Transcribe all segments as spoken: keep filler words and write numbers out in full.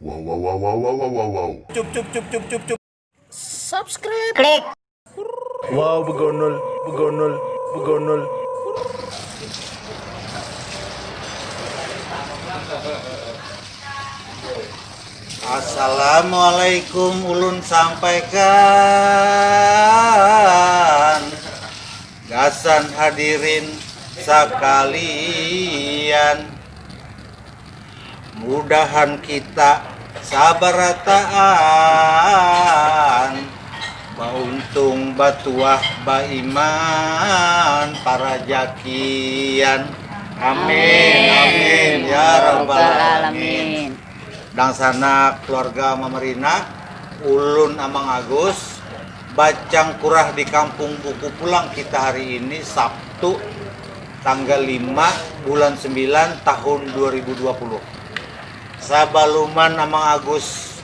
Wow, wow, wow, wow, wow, wow, wow, wow. Cup, cup, cup, cup, cup, cup. Subscribe. Klik. Wow, begonol, begonol, begonol. Assalamualaikum, ulun sampaikan gasan hadirin sakalian. Mudahan kita sabarataan bauntung, batuah, baiman, parajakian. Amin, amin, ya rabbal alamin. Dangsanak keluarga Mamarina, ulun Amang Agus, bacangkurah di Kampung Buku pulang kita hari ini, Sabtu, tanggal lima bulan sembilan tahun dua ribu dua puluh. Sabaluman Amang Agus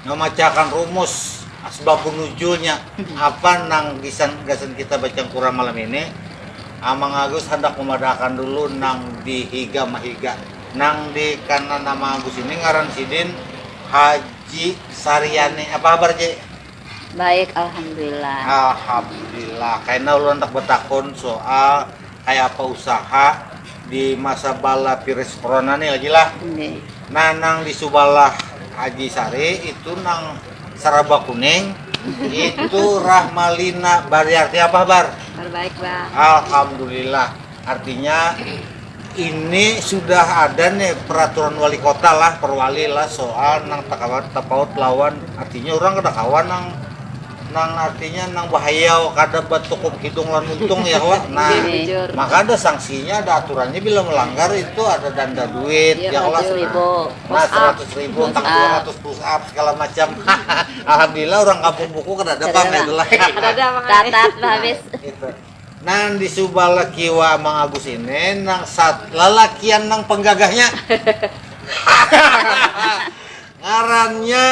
mamacahakan rumus asbabun nuzulnya, apa nang gasan, gasan kita bacangkurah malam ini, Amang Agus handak mamadahakan dulu nang di higa mahiga. Nang di kanan Amang Agus ini ngaran sidin Haji Saryani. Apa habar, Ji? Baik, alhamdulillah. Alhamdulillah. Kaina ulun handak batakun soal kaya apa usaha di masa bala virus corona ni lagi lah. Ini. Nah, nang di subalah Haji Sari itu nang saraba kuning, itu Rahmalina. Bari arti apa, Bar? Kabar baik, Bang. Alhamdulillah. Artinya ini sudah ada nih peraturan wali kota lah, perwali lah, soal nang takawa-, tapaut lawan, artinya orang kada kawa nang, nang artinya nang bahayau, kada batukup hidung lawan muntung, ya kawa. Nah, Iya, bujur. Maka ada sanksinya, ada aturannya, bila melanggar itu ada danda duit, Iya, ya kawa. seratus ribu. Nah, seratus ribu, entah Push up. Dua ratus push up segala macam. Alhamdulillah, orang Kampung Buku kada ada, Bang, Ada, itulah. Ada, Bang. Catat, habis. Gitu. Nah, di subalah kiwa Mang Agus ini nang sat lalakian nang penggagahnya. Ngarannya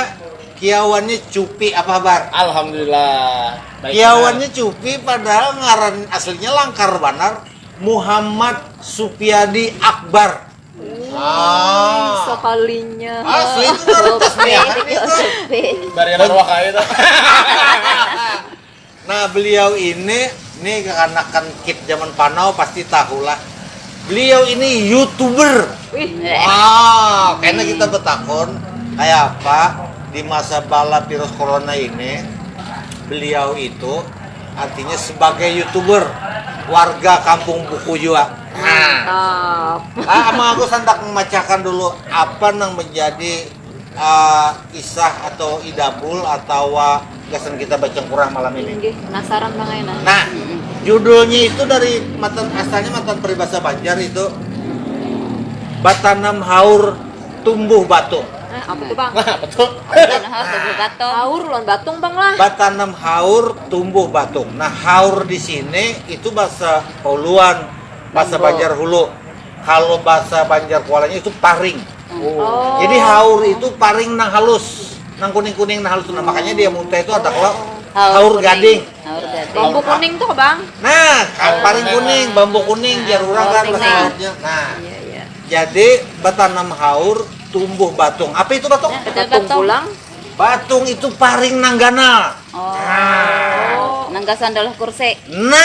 kiawannya Cupi, apa habar? Alhamdulillah. Baik, Kiawannya Cupi, padahal ngaran aslinya langkar banar, Muhammad Supiadi Akbar. Ah. Sekalinya. Asli itu ngaran tasbihan itu. Barian arwah kaya itu. Nah, beliau ini, nih, kekanakan kid zaman panau pasti tahulah. Beliau ini YouTuber. Wih. Wow, karena kita betakon kayak apa di masa bala virus corona ini, beliau itu artinya sebagai YouTuber, warga Kampung Buku juga. Nah, Mantap. Ah, Amang Agus handak membacakan dulu apa yang menjadi ah, kisah atau idabul atau ah, gasan kita bacangkurah malam ini. Inggih, penasaran bang aina. Nah, judulnya itu dari matan, asalnya matan peribahasa Banjar itu, batanam haur tumbuh batung. Eh, apa tuh bang? Nah, betul. Dan harus tubuh batung. Haur lawan batung bang lah. Batanam haur tumbuh batung. Nah, haur di sini itu bahasa Huluan, bahasa Bambu. Banjar Hulu. Kalau bahasa Banjar Kualanya itu paring. Oh. Jadi haur itu paring nang halus, nang kuning-kuning nang halus. Nah, makanya dia muntah itu ada kalau Haur haur kuning. Gading. Haur gading. Bambu kuning tuh bang. Nah, kan paring kuning, bambu kuning, biar urang kan Haur bahasa kuning. Haurnya. Nah, Iya iya. jadi batanam haur tumbuh batung. Apa itu batung? Ada Batung batung. Pulang. Batung itu paring nang ganal. Oh. Nang gasan dalam kursi. Nah,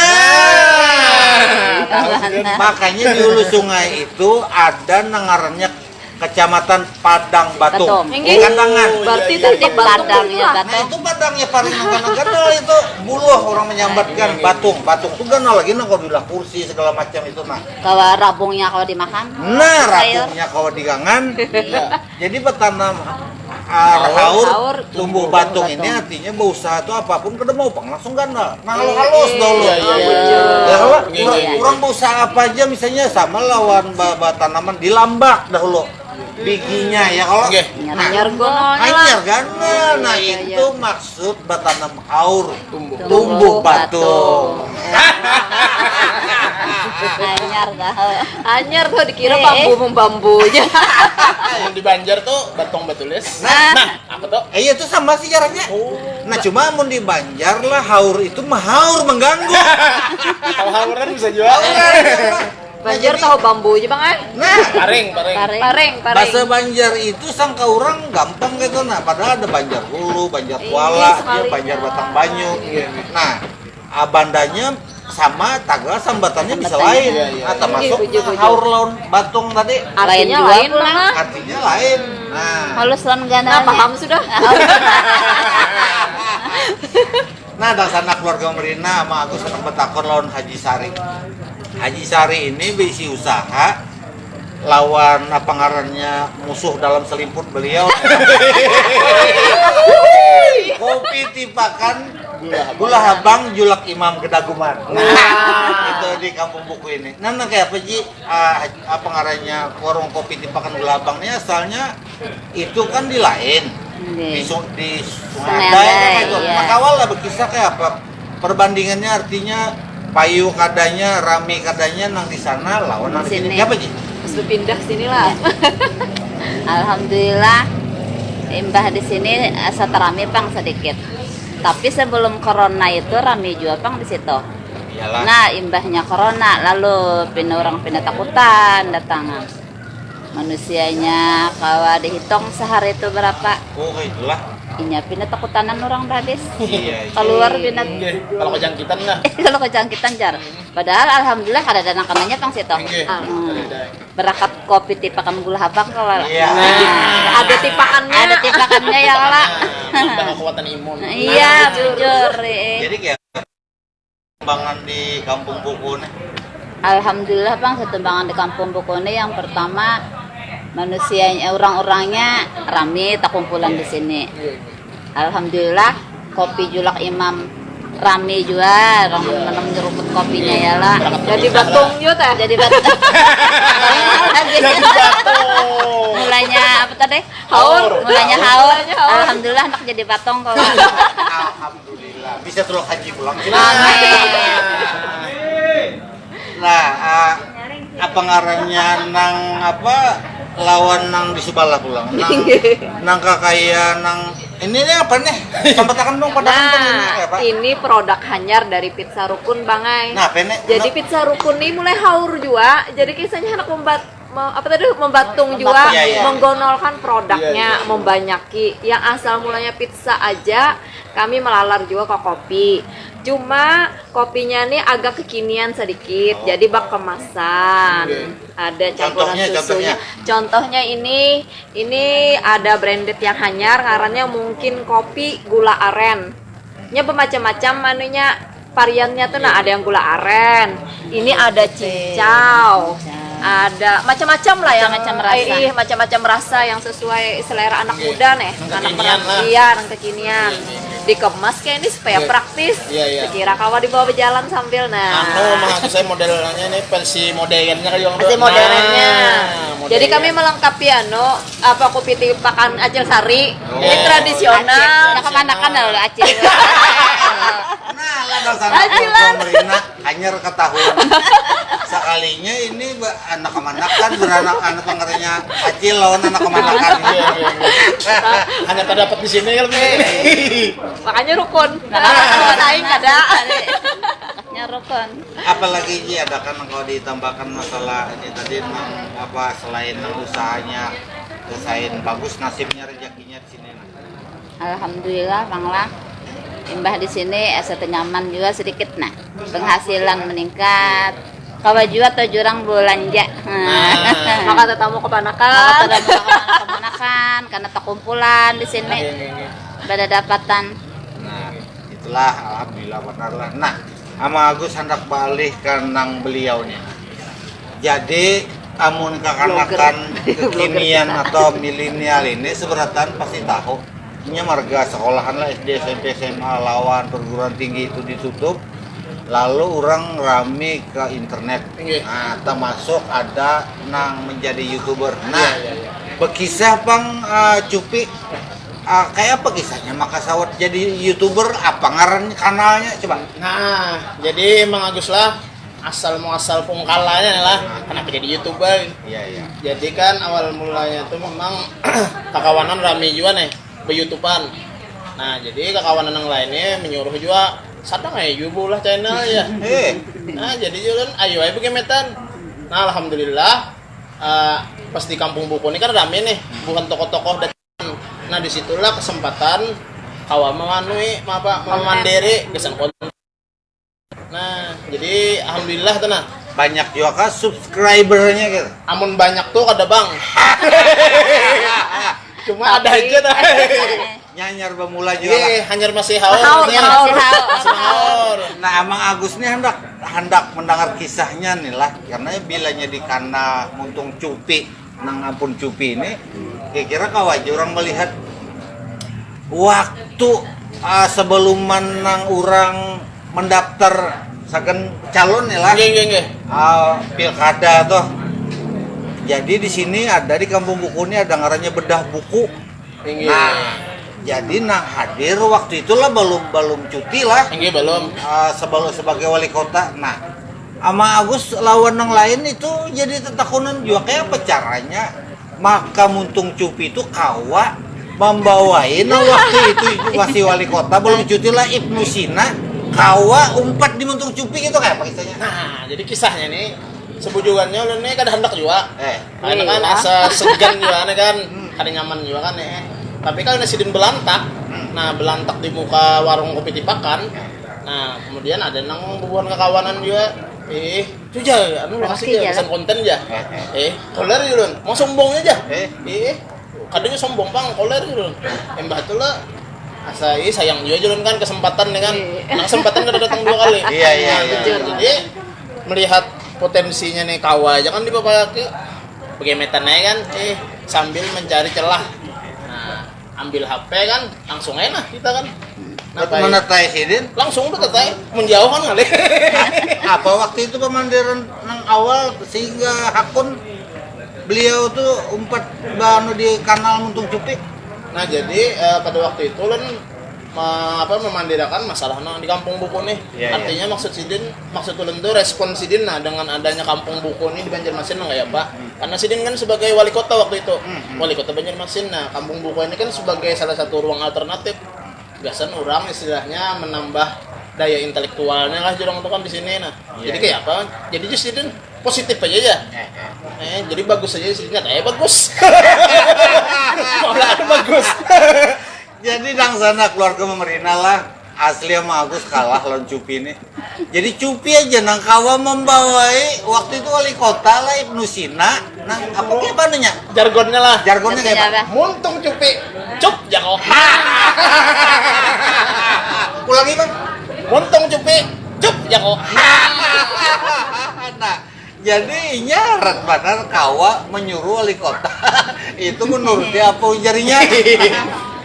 makanya di hulu sungai itu ada nang ngarannya Kecamatan Padang Batung. Batung. Inggih. Gandangan. Berarti Oh, itu iya, di iya. batung Padangnya lah. batung. Nah, itu padangnya paring nang ganal itu. Buluh orang menyambatkan batung. Batung itu ganal lagi nang kalau diulah kursi segala macam itu, nah. Kawa rabungnya kalau dimakan. Nah, Sayur. Rabungnya kawa digangan. Iya. Jadi batanam ah, haur, Haur, tumbuh tumbuh batung batung. Ini artinya bausaha itu apapun kada mau pang langsung ganal. Nah, halus-halus dahulu. Iya, iya, iya. Ya kalau Iya, orang, iya, iya. orang bausaha apa aja, misalnya sama lawan ba- batanaman dilambak dahulu biginya, ya kalau. Oke. Hanyar gonolnya lah. Hanyar ganal. Nah, Iya, iya, itu maksud batanam haur, Tumbuh. Tumbuh batung. Hanyar dah. Hanyar tuh dikira Eh, bambu eh. Membambu aja. Yang di Banjar tuh batung batulis. Nah, Nah, apa tuh? Eh, iya, itu sama sih caranya. Nah, cuma mun di Banjar lah, haur itu mahaur mengganggu. Kalau hauran bisa jual. Banjar tahu bambu aja bang ay. Nah, paring paring paring paring paring bahasa Banjar itu sangka orang gampang gitu, nah padahal ada Banjar Hulu, Banjar Kuala, ya, Banjar Batang Banyu. Nah, bandanya sama tagal sambatannya bisa lain. Iya, iya. Nah, termasuk haur lawan batung tadi artinya lain lah. Artinya lain. Nah, halus lawan gana. Nah, paham sudah. Nah, dasana keluarga Merina sama Agus akan bertakon lawan Haji Sari. Haji Sari ini berisi usaha lawan apa ngarannya musuh dalam selimut beliau. Kopi tipakan gula habang julak imam kedaguman. Nah, itu di kampung buku ini. Nah, nah kayak apa Ji? Ah, apa ngarannya warung kopi tipakan gula habang ini asalnya itu kan di lain di, di Sungai Andai kan itu. Nah, kawal lah berkisah kayak apa? Perbandingannya artinya payu kadanya, rami kadanya nang di sana lawan nang di sini. Siapa Ji? Pas pindah sini lah. Alhamdulillah imbah di sini asa terami pang sedikit. Tapi sebelum corona itu rami juga pang di situ. Iyalah. Nah, imbahnya corona lalu pina orang pina takutan datangan. Manusianya kawa dihitung sehari itu berapa. Oh, itulah. Inya pina takutanan orang dah habis. Iya, iya. Keluar pina. Kalau kejangkitan lah. Kalau kejangkitan jar. Padahal alhamdulillah kada ada nakanannya pang situ. Nggih. Hmm. Berakat kopi tipakan gula habang kawa. Iya. Nah, ada tipakannya. Ada tipakannya ya kala. Nah, kekuatan imun. Iya, nah, bujur. Eh. Jadi kayak Tumbangan di kampung buku nih. Alhamdulillah bang, setumbangan di kampung buku ini yang pertama manusianya, orang-orangnya rame, takumpulan di sini. Alhamdulillah, kopi julak imam rame juga, orang menang nyeruput kopinya ya lah. Jadi batung juga teh. Jadi batung. Jadi batung. Mulanya apa tadi? Haur. Mulanya haur. Alhamdulillah anak jadi batung kok. Bisa tulak haji pulang. Amin. Nah, uh, apa ngarannya nang apa lawan nang di sebelah pulang nang, nang kakaya nang ini ini apa nih? Sampatakan dong pada nah, ini apa? Ini produk hanyar dari pizza rukun bangai. Nah, apa ini? Jadi pizza rukun nih mulai haur juga. Jadi kisahnya anak membat apa tadi membatung juga ya, ya. Menggonolkan produknya, ya, ya. Membanyaki yang asal mulanya pizza aja kami melalar juga ke kopi. Cuma kopinya nih agak kekinian sedikit, oh. Jadi bak kemasan. Okay. Ada campuran contohnya, susunya. Contohnya. Contohnya ini, ini ada branded yang hanyar, ngarannya mungkin kopi gula aren. Nya bermacam-macam anunya variannya tuh, nah ada yang gula aren, ini ada cincau, ada macam-macam lah yang macam-macam rasa. Ih, macam-macam rasa yang sesuai selera anak muda nih, anak perempuan iya, yang kekinian. Dikemas kayak ini supaya praktis. Iya, iya. Kira kawa dibawa berjalan sambil nah. Anu, mah saya modelnya ini versi modernnya kayak versi modernnya. Nah, modern. Jadi kami melengkapi anu apa kopi tipakan Acil Sari. Oh. Ini tradisional. Nah, kemanakan dah Acil. Nah, lah dasar Acil lah. Hanyar ketahuan. Sekalinya ini anak kemanakan beranak anak pengernya Acil lawan anak kemanakan. Iya, iya, iya. Hanya terdapat di sini ya lebih. Makanya rukun. Nah, saing ada. Anaknya rukun. Apalagi Ji ada kan kalau ditambahkan masalah ini tadi nang apa selain nang usahanya selain bagus nasibnya rezekinya di sini nah. Alhamdulillah pang lah. Imbah di sini asa tenyaman juga sedikit nah. Penghasilan meningkat. Kawa jua atau jurang belanja. Nah. Maka tetamu kepanakan. Maka tetamu kepanakan karena terkumpulan di sini. Pada dapatan. Nah, itulah alhamdulillah benar lah. Nah, Ama Agus hendak beralih ke nang beliau nih. Jadi amun kekanakan kekinian atau milenial ini seberatan pasti tahu. Nya marga sekolahan lah S D, S M P, S M A lawan perguruan tinggi itu ditutup. Lalu orang rame ke internet. Iya. Nah, termasuk ada nang menjadi YouTuber. Nah, iya, iya, iya. Berkisah pang uh, Cupi uh, kayak apa kisahnya maka sawat jadi YouTuber apa ngaran kanalnya coba. Nah, jadi emang Agus lah asal muasal pungkalanya lah kenapa jadi youtuber. Iya, iya. Jadi kan awal mulanya tuh memang kakawanan rame juga nih beyoutuban. Nah jadi kakawanan yang lainnya menyuruh juga sadang aja juga lah channel ya. Eh. Nah jadi juga kan ayo aja begemetan. Nah, alhamdulillah, eh, pas di Kampung Buku ni kan rame nih, buhan tokoh-tokoh datang. Nah, disitulah kesempatan kawa memanui, apa, memandiri gasan konten. Nah, jadi alhamdulillah tuh nah. Banyak juga kah subscribernya gitu? Amun banyak tuh kada bang. Cuma ada aja dah. Nyanyar bamula juga lah. Iya, hanyar masih haur. Haur, haur, haur. Masih haur. Nah, Amang Agus nih hendak hendak mendengar kisahnya nih lah, karena bilanya di kana muntung cupi, nang ampun cupi ini, kira-kira kawa aja orang melihat waktu, ah, sebelum nang orang mendaftar sagan calon nih lah. Nggih, nggih, nggih. Ah, pilkada tuh. Jadi di sini ada di Kampung Buku ini ada ngarannya bedah buku. Inggih. Nah, jadi nang hadir waktu itulah belum belum cuti lah. Inggih, belum. Ah, sebelum sebagai wali kota. Nah, Ama Agus lawan nang lain itu jadi tetakunan juga kayak apa caranya maka muntung cupi itu kawa membawai nah waktu itu, itu masih wali kota belum cuti lah Ibnu Sina kawa umpat di muntung cupi gitu kayak apa kisahnya? Nah, jadi kisahnya nih sebujukannya ulun nih kada hendak juga. Eh. Karena kan asa segan juga nih kan, hmm. Kada nyaman juga kan nih. Tapi kalau sidin belantak, hmm. Nah belantak di muka warung kopi tipakan, ya. Nah kemudian ada nang bubuhan kakawanan juga, ih, itu aja, anu lokasi aja, pesan konten aja, eh, eh. Eh, koler gitu, mau sombong aja, eh. Eh, kadangnya sombong bang, koler gitu, embah tuh lah. Asa ih sayang juga jalan kan kesempatan nih kan. Iya. Nah, kesempatan kada datang dua kali. Iya, iya, iya. Nah, jadi melihat potensinya nih kawa aja kan dipapayaki. Begemetan aja kan, eh sambil mencari celah. Nah, ambil H P kan, langsung aja nah kita kan. Nah, menetai sidin? Langsung tuh tetai, menjauh kan kali. Apa waktu itu pemandiran nang awal sehingga hakun beliau tuh umpat banu di kanal muntung cupi? Nah, jadi eh, pada waktu itu ulun me, apa memandirakan masalah nang di kampung buku nih. Ya, artinya ya. Maksud sidin, maksud ulun tuh respon sidin nah dengan adanya kampung buku nih di Banjarmasin nang kayak apa? Hmm. Karena sidin kan sebagai wali kota waktu itu. Hmm, hmm. Wali kota Banjarmasin. Nah, kampung buku ini kan sebagai salah satu ruang alternatif. Gasan orang istilahnya menambah daya intelektualnya lah jurang tuh kan di sini nah. Ya, jadi kayak apa? Jadi just sidin positif aja ya. Eh, eh. Eh, jadi bagus aja sih nyata ya bagus. Malah bagus. Jadi dangsana keluarga memerina lah. Asli sama Agus kalah lawan Cupi nih. Jadi Cupi aja nang kawa membawai waktu itu wali kota lah Ibnu Sina. Nah, apa kayak apa nanya? Jargonnya lah. Jargonnya kayak apa? Muntung Cupi, cup jako. Ulangi bang. Muntung Cupi, cup jako. Nah, jadi nyarat banar kawa menyuruh wali kota itu menuruti apa ujarnya.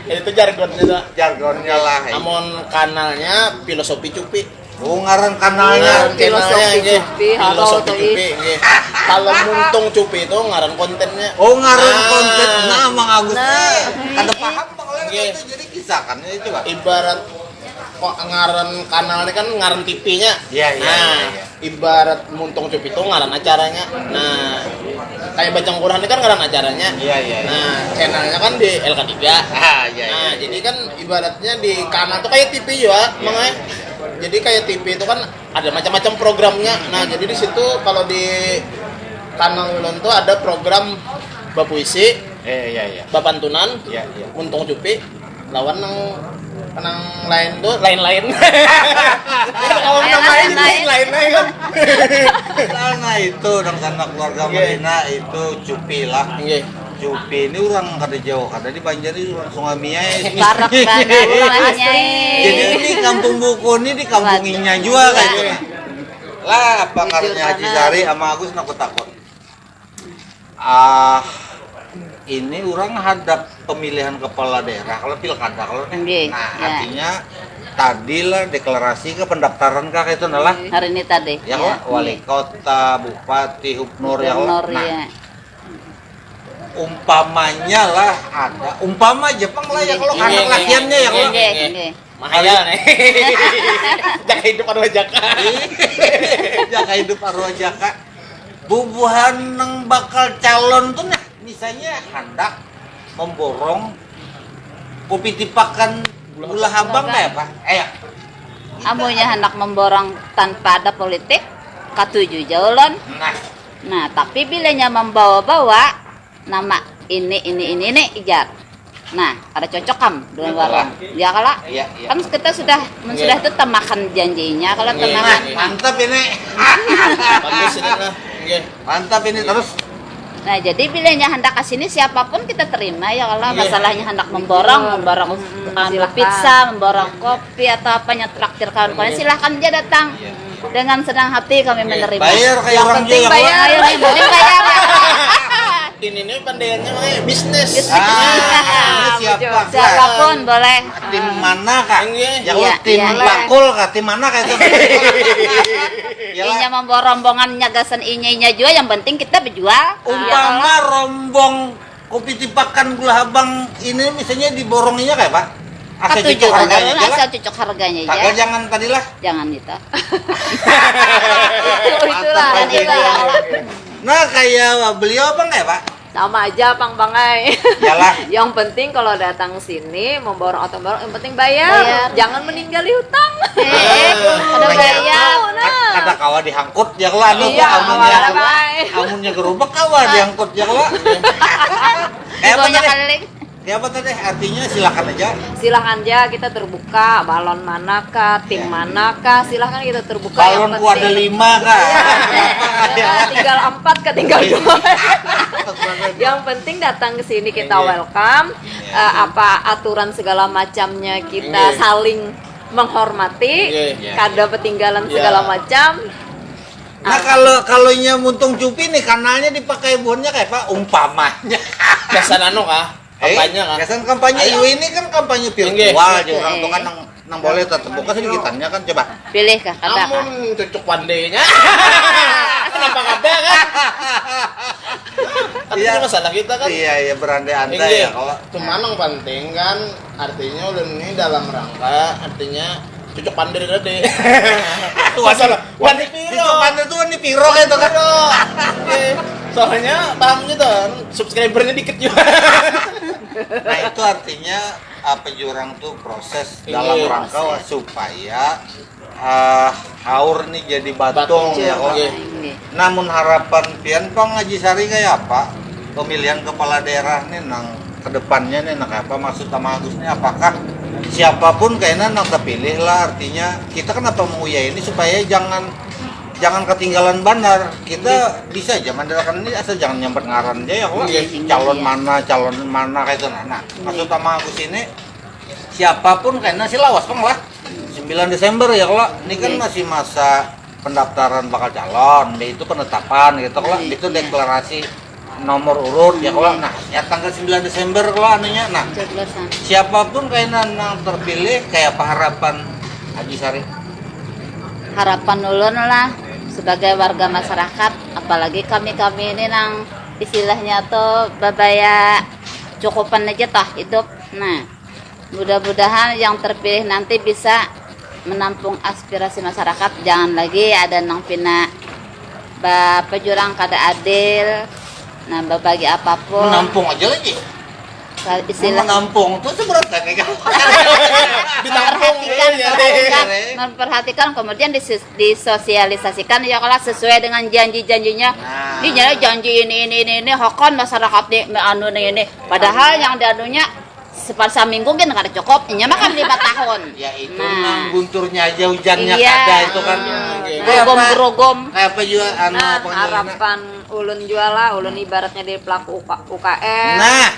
Itu jargonnya tuh. Jargonnya lah. Amun kanalnya filosofi cupi. Oh ngaran kanalnya. Ngaran kanalnya filosofi cupi. Filosofi cupi. Kalau muntung cupi itu ngaran kontennya. Oh ngaran konten. Nah, Mang Agus. Nah, kada paham pang lah itu. Jadi kisahkannya itu pak. Ibarat kok ngaran kanal ini kan ngaran T V-nya. Iya iya. Nah, iya, iya. Ibarat muntung cup itu ngaran acaranya. Nah, kayak bacang kurang ini kan ngaran acaranya. Iya iya. Nah, channelnya kan di L K tiga. Ah iya. Nah, iya. Jadi kan ibaratnya di kanal tuh kayak T V ya, iya. Makanya. Jadi kayak T V itu kan ada macam-macam programnya. Nah, jadi di situ kalau di kanal ulun tuh ada program bapuisi, eh iya iya. Bapantunan, iya iya. Muntung cupi, lawan nang nang lain tuh lain-lain. Kalau nang lain lain-lain kan. Nah itu dong sama keluarga Marina itu cupi lah. Nggih. Cupi ini orang kada jauh kada di Banjar ini orang Sungai Miai. Barak banar rumahnya. Jadi ini kampung buku ini di kampung inya juga kayak itu. Lah apa karena Haji Sari sama Agus nak takut. Ah, ini orang hadap pemilihan kepala daerah kalau pilkada kalau nah ya. Artinya tadi lah deklarasi ke pendaftaran kah itu nah lah hari ini tadi ya, ya. Wali kota bupati gubernur ya nah ya. Umpamanya lah ada umpama aja pang lah ya kalau anak latihannya ya kalau mahal nih jaka hidup arwah jaka jaka hidup arwah jaka bubuhan nang bakal calon tuh nah misalnya hendak memborong kopi tipakan gula habang kayak apa eh amunya hendak memborong tanpa ada politik katuju jaulon nah Nah, tapi bilanya membawa-bawa nama ini, ini, ini, ini, ijar. Nah, kada cocok kam dengan warung. Ya kala? Iya, iya. Kan kita sudah, mun sudah itu temakan janjinya, kalau temakan. Mantap ini. Bagus ini lah. Mantap ini terus. Nah, jadi bilanya hendak ke sini siapapun kita terima ya kala. Masalahnya hendak memborong, memborong anu, pizza, memborong kopi atau apanya, traktir kawan-kawan, silahkan aja datang. Dengan senang hati kami menerima. Bayar kayak orang juga, bayar, yang penting bayar. Ini nih pandaiannya makanya bisnis. Ah, ini siapa? Siapapun boleh. Tim mana kah? Ya, tim bakul kah? Tim mana kah itu? Inya membawa rombongannya gasan inya-inya jua, yang penting kita berjual. Umpama rombong Kopi Tipakan Gula Habang ini misalnya diboronginya kayak apa? Asa cocok harganya aja lah. Asa cocok harganya aja. Tagal jangan tadi lah. Jangan itu. Itulah. Nah, kayak beliau apa enggak ya, Pak? Sama aja, Pang Bangai. Yalah. Yang penting kalau datang sini memborong atau memborong, yang penting bayar. Bayar. Jangan meninggali hutang. Eh, kada bayar. Nah. Kada kawa dihangkut ya kala anu. Iya, amunnya gerobak kawa dihangkut ya kala. Eh, apa tadi? Ya, apa tadi? Artinya silakan aja. Silakan aja, kita terbuka. Balon mana kah, tim mana kah, silakan kita terbuka. Balonku ada lima kah? Tinggal empat kah, tinggal dua. Yang penting datang ke sini kita welcome. Eh, apa aturan segala macamnya kita saling menghormati, kada ketinggalan segala macam. Nah, kalau, kalau nya muntung cupi nih, kanalnya dipakai buhannya kayak apa? Umpamanya. Biasa anu kah? Kampanye kah? Biasanya kampanye. Ayo. Ini kan kampanye virtual aja, orang tuh kan nang, nang boleh tatap muka sedikitannya kan, coba. Pilih kah, kada kah? Amun cocok pandainya. Kenapa kada kan? Tapi masalah kita kan. Iya, iya, berandai-andai ya kalau. Cuma nang penting kan, artinya ulun ini dalam rangka, artinya cocok pandir tadi. Masalah wani piro? Cocok pandir tuh wani piro kayak itu kan? Soalnya paham gitu, subscribernya dikit juga. Nah, itu artinya apa jurang tuh proses dalam rangka supaya uh, haur nih jadi batung ya kok. Namun harapan pian Pang Haji Sari kayak apa? Pemilihan kepala daerah nih nang kedepannya nih nang apa maksud sama Agus nih, apakah siapapun kayaknya nang terpilih lah, artinya kita kenapa mau ya ini supaya jangan jangan ketinggalan bandar, kita bisa aja mandalkan ini asal jangan nyambat ngaran aja ya kok. Calon mana, calon mana kayak itu. Nah, nah, maksud sama Agus ini siapapun kayaknya sih lawas Pang lah. Sembilan Desember ya kalau ini kan masih masa pendaftaran bakal calon, dia itu penetapan gitu kalau itu deklarasi nomor urut ya kalau. Nah, ya tanggal sembilan Desember kalau anunya. Nah, siapapun kayaknya nang terpilih kayak apa harapan Haji Sari? Harapan ulun lah sebagai warga masyarakat, apalagi kami-kami ini nang istilahnya tuh babaya cukupan aja toh hidup. Nah, mudah-mudahan yang terpilih nanti bisa menampung aspirasi masyarakat, jangan lagi ada nang pina bapa jurang kada adil, nah babagi apapun. Menampung aja lagi. Istilah menampung tuh seberat kan ya? Ditampung. Memperhatikan, ya, memperhatikan, ya. Memperhatikan, kemudian disis- disosialisasikan ya kalau sesuai dengan janji-janjinya. Nah. Ini janji ini ini ini ini hakon masyarakat di anu ini. Padahal yang dianunya Separ saminggu kan kada cukup, inya makan lima tahun. Ya itu nah. Nang gunturnya aja hujannya iya. Kada itu kan. Nah, gerogom-gerogom. Kayak apa juga anu nah, apa harapan ulun jua lah, ulun ibaratnya dari pelaku UKM. Nah.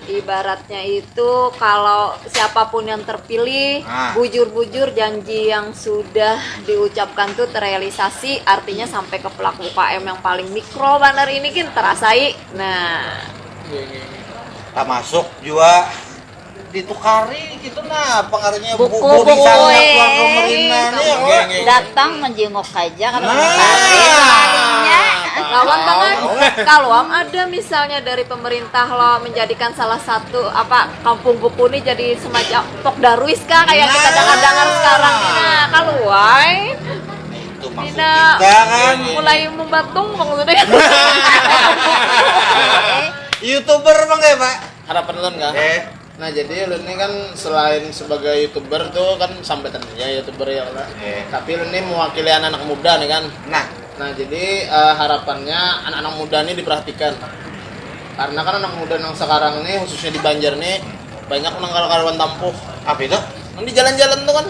Ibaratnya itu kalau siapapun yang terpilih, nah. Bujur-bujur janji yang sudah diucapkan tuh terrealisasi, artinya sampai ke pelaku UKM yang paling mikro banar ini kan terasai. Nah, termasuk juga ditukari gitu nah pengaruhnya buku, buku, buku. Buku sangat eh. Keluarga merina nih ya, datang menjenguk aja kan nah. Lawan banget kalau ada misalnya dari pemerintah lo menjadikan salah satu apa kampung buku ini jadi semacam pok darwis kah kayak nah. Kita dengar-dengar sekarang nah kalau why Dina kan. Mulai membatung maksudnya. YouTuber bang ya pak? Harapan ulun kah? Eh. Nah jadi ulun ini kan selain sebagai youtuber tuh kan sampai ya youtuber ya lah. Eh. Tapi ulun ini mewakili anak-anak muda nih kan. Nah. Nah, jadi uh, harapannya anak-anak muda ini diperhatikan. Karena kan anak muda yang sekarang ini, khususnya di Banjar nih, banyak nang karuan tampuh. Apa itu? Nang di jalan-jalan tuh kan.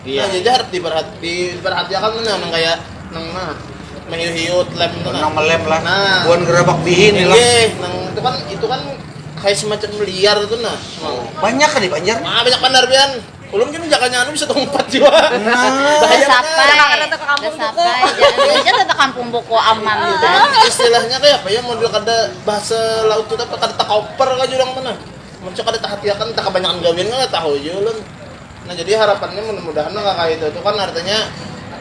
Iya. Nah, jadi harus diperhati diperhatikan tuh nang kayak nang nah, mehiu-hiu lem tuh nah. Nang melem lah. Nah. Buan gerabak bihin lah. Iya, nang itu kan itu kan kayak semacam liar tuh nah. Oh, banyak kan di Banjar? Ah, banyak bandar pian. Ulun kan jakanya anu bisa tempat juga. Nah. Bahaya. Sapai. Ada ke kampung sapai. Jangan jangan ke kampung buku aman. Itu kan istilahnya kayak apa ya, model kada bahasa laut kita apa, kada takaoper aja orang mana. Muncul kada tahatiakan, tak kebanyakan gawian nggak tahu aja ulun. Nah, jadi harapannya mudah-mudahan lah kayak itu tuh kan artinya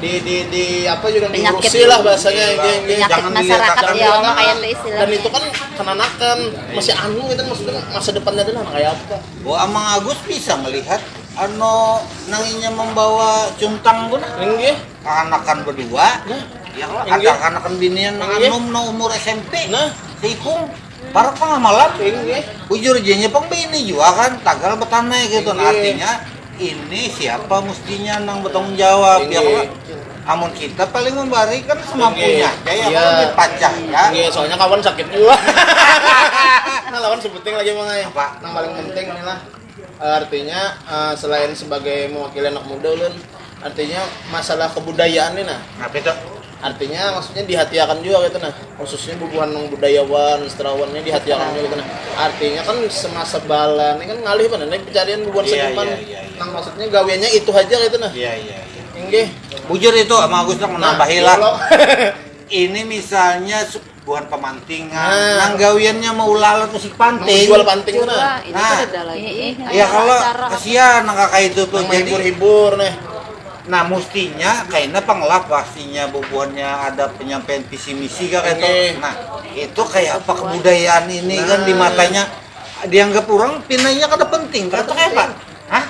di di di apa juga diurusi lah bahasanya. Penyakit masyarakat ya, kayak itu istilahnya. Dan itu kan kenanakan masih anu gitu, maksudnya masa depannya tuh nah kayak apa. Oh, Amang Agus bisa melihat anu nanginya membawa cuntang tu nah. Inggih. Kaanakan berdua. Nah. Ya, ada kaanakan binian nang anum nang umur S M P. Nah. Seikung. Parak tengah malam. Inggih. Bujur jenya pang bini jua kan, tagal betanai gitu. Nah, artinya ini siapa mestinya nang bertanggung jawab ya kan? Amun kita paling membari kan semampunya aja ya kan, pacah ya. Inggih, soalnya kawan sakit jua. Nah, lawan sebuting lagi mangai. Apa? Nang paling penting inilah. Eh, artinya eh, selain sebagai mewakili anak muda ulun, artinya masalah kebudayaan nih nah. Apa itu? Artinya maksudnya dihatiakan juga gitu nah, khususnya bubuhan nang budayawan, sastrawan ini dihatiakan juga gitu nah. Artinya kan semasa bala ini kan ngalih mana nih pencarian bubuhan seniman. Iya, iya, iya. Nang maksudnya gawiannya itu aja gitu nah. Iya, iya, iya. Inggih. Bujur itu sama Agus nak menambahi lah. Ini misalnya buhan pemantingan, nang gawiannya maulah tu si panting. Jual panting nah. Nah, iya kalau kasihan nang kakak itu tuh, jadi hibur-hibur nih. Nah, mustinya kaina pang lah pastinya bubuhannya ada penyampaian visi misi kah kayak itu. Nah, itu kayak apa kebudayaan ini kan di matanya dianggap orang pinanya kada penting atau kayak apa? Hah?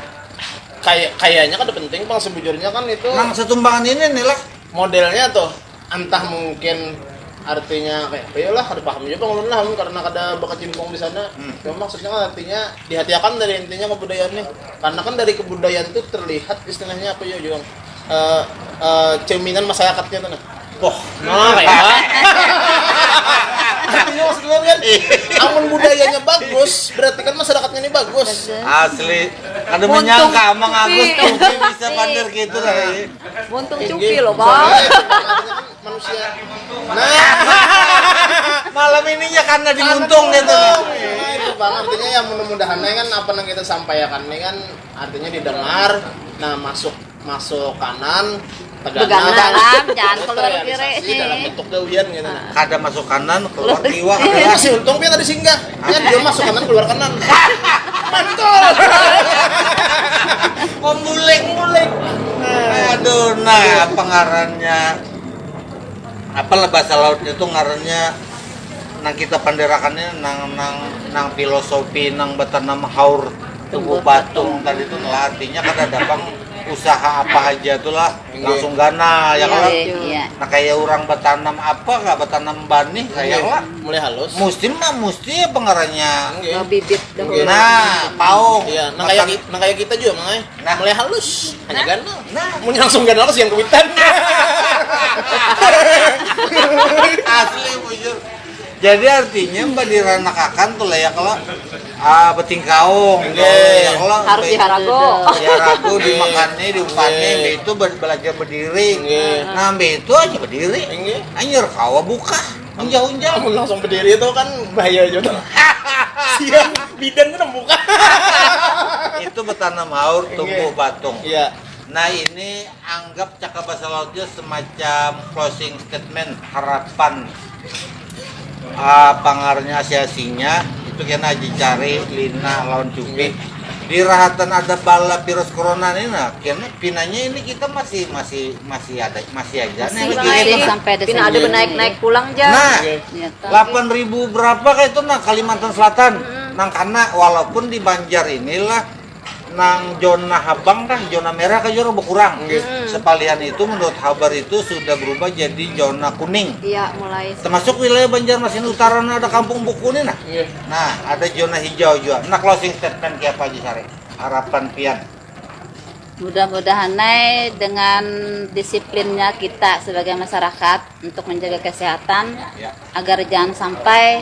Kayak kayaknya kada penting pang sebujurnya kan itu. Nang setumbangan ini nih lah. Modelnya tuh entah mungkin artinya kayak apa ya lah, kada paham juga ulun lah karena kada berkecimpung di sana. Hmm. Cuma maksudnya kan artinya dihatiakan dari intinya kebudayaan nih, karena kan dari kebudayaan tuh terlihat istilahnya apa ya juga eh eh, cerminan masyarakatnya tuh nah. Wah, nah kayak apa? Artinya maksud gue kan, amun budayanya bagus, berarti kan masyarakatnya ini bagus. Asli. Kada menyangka Amang Agus Tupi bisa pander gitu tadi. Buntung cupi loh, Bang. Manusia. Nah, malam ininya karena dimuntung gitu. Nah, itu Bang, artinya ya mudah-mudahan kan apa yang kita sampaikan ini kan artinya didengar, nah masuk masuk kanan, beganal, jangan keluar kiri dalam bentuk gawian gitu nah. Kada masuk kanan, keluar kiwa. Masih untung dia tadi singgah. Ya dia masuk kanan keluar kanan. Mantul. Om bulik. Bulik. Aduh, nah apa ngarannya? Apa lah bahasa lautnya tuh ngarannya nang kita panderakannya nang nang nang filosofi nang bertanam haur tubuh batung tadi tuh lah artinya kada ada pang usaha apa aja tuh lah langsung ganal ya kalau nah kayak orang bertanam apa nggak bertanam banih kayak lah mulai halus musti mah musti apa ngarannya bibit dahulu nah paung iya nang kayak kita juga mangai Nah, mulai halus, hanya ganal. Nah, mun langsung ganal sih yang kuitan. Asli bujur. Jadi artinya mbak diranakakan tuh lah ya kalau ah, betingkaung okay. Ya kalau harus diharago diharago dimakani diumpani okay. Itu belajar berdiri okay. Nah itu aja berdiri okay. Anjir kawa buka unjah-unjah langsung berdiri itu kan bahaya juga siang bidan itu buka itu bertanam haur tumbuh batung iya nah ini anggap cakap bahasa lautnya semacam closing statement harapan uh, pangarnya asiasinya itu kena aja cari lina lawan cupi di rahatan ada bala virus corona ini nah kena pinanya ini kita masih masih masih ada masih aja masih, nih masih, masih sampai ada pina ada naik naik pulang aja nah delapan ribu berapa kayak itu nah Kalimantan Selatan hmm. Nang karena walaupun di Banjar inilah nang zona habang kan zona merah kan zona berkurang. Hmm. Sepalihan itu menurut habar itu sudah berubah jadi zona kuning. Iya, mulai. Termasuk wilayah Banjarmasin Utara nah ada kampung buku ini nah. Iya. Nah, ada zona hijau juga. Nah, closing statement kayak apa aja sare? Harapan pian. Mudah-mudahan ai dengan disiplinnya kita sebagai masyarakat untuk menjaga kesehatan, ya, agar jangan sampai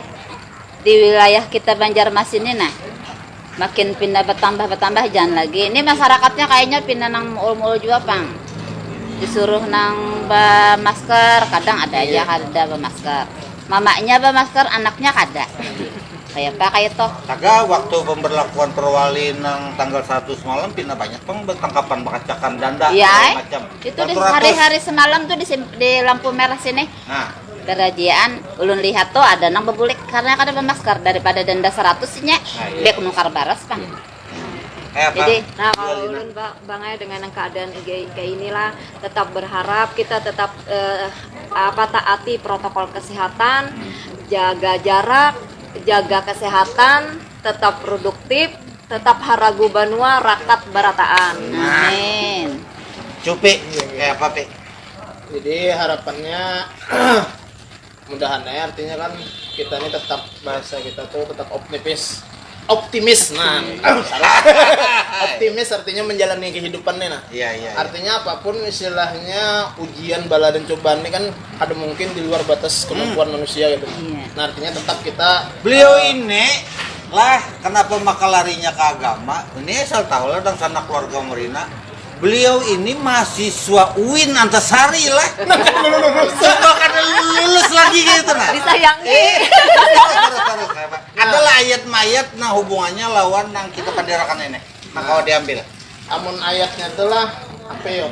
di wilayah kita Banjarmasin ini nah makin pindah bertambah bertambah jangan lagi. Ini masyarakatnya kayaknya pindah nang muul-muul juga pang. Disuruh nang bermasker, kadang ada aja, iya, kada bermasker. Mamanya bermasker, anaknya kada. Kayak apa kayak toh? Taga waktu pemberlakuan perwali nang tanggal satu semalam pina banyak pang bertangkapan, bakacakan danda, iya, segala macam. Itu di hari-hari semalam tuh di, di lampu merah sini. Nah, kerajian ulun lihat tuh ada nang bebulik karena kada bermasker, daripada denda seratus nya, nah, iya, bek nukar baras pang. Jadi, nah, kalau ulun bangai dengan yang keadaan kayak inilah, tetap berharap kita tetap eh, apa taati protokol kesehatan, jaga jarak, jaga kesehatan, tetap produktif, tetap haragu banua rakat barataan. Amin. Cupi, kayak apa, Pi? Jadi harapannya mudahan ya, artinya kan kita ini tetap, bahasa kita tuh tetap optimis, optimis, nah, optimis artinya menjalani kehidupan nih, nah. Iya, iya, iya. Artinya apapun istilahnya ujian, bala dan cobaan ini kan ada mungkin di luar batas kemampuan manusia gitu. Iya. Nah, artinya tetap kita, beliau eh, ini lah kenapa maka larinya ke agama? Ini asal tahu lah, dangsanak keluarga Murina. Beliau ini mahasiswa UIN Antasari lah. Coba kada lulus lagi gitu nah. Disayangi. Eh, terus, terus, terus, apa? Adalah ayat mayat, nah, hubungannya lawan nang kita pandirakan ini. Nah, kalau diambil. Amun ayatnya tuh lah, apa yo?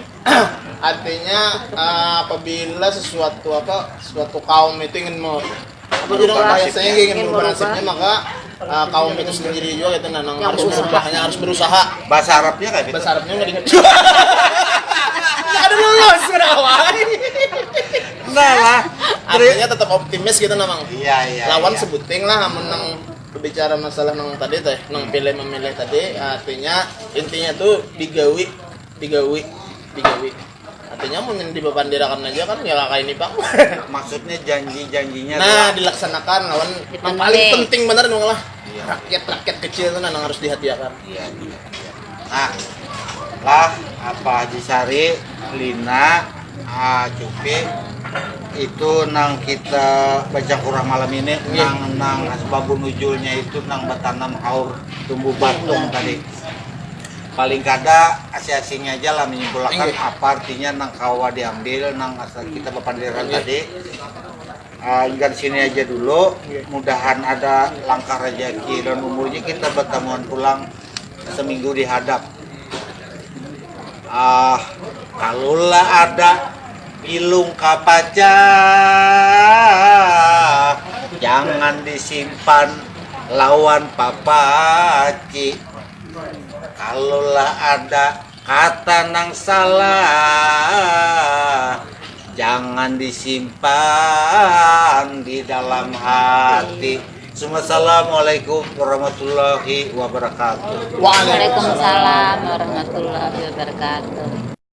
Artinya eh, apabila sesuatu apa, suatu kaum itu ingin mau apa jadi orang kaya saya ingin merubah nasibnya, maka eh, kaum itu sendiri juga gitu, nah, nang harus merubahnya, harus berusaha. Bahasa Arabnya kayak gitu. Bahasa Arabnya nggak dikit. Ada lulus, ada awal. Enggak lah. Artinya tetap optimis gitu, namang. Iya, iya, lawan iya. Sebuting lah, amun nang berbicara masalah nang tadi teh, nang pilih memilih tadi, artinya intinya tuh digawi, digawi, digawi. Artinya mun dibapandirakan aja kan ya kayak ini, Bang. Maksudnya janji-janjinya, nah, adalah dilaksanakan lawan yang paling penting bener dong lah. Iya. Rakyat-rakyat kecil tuh nang harus dihatiakan. Iya, iya, iya. Nah, lah, apa Haji Sari, Lina, ah, Cupi, itu nang kita baca kurang malam ini, iya, nang, nang sebabun ujulnya itu nang batanam haur tumbuh batung tadi. Paling kada asi-asingnya aja lah menyimpulkan, iya, apa artinya nang kawa diambil, nang asal kita bapandiran, iya, tadi. Ah, hingga di sini aja dulu. Iya. Mudahan ada langkah rezeki dan umurnya kita bertemuan pulang seminggu di hadap. Ah, kalulah ada pilung kapaca, jangan disimpan lawan papaci. Kalulah ada kata nang salah, jangan disimpan di dalam hati. Assalamualaikum warahmatullahi wabarakatuh. Waalaikumsalam warahmatullahi wabarakatuh.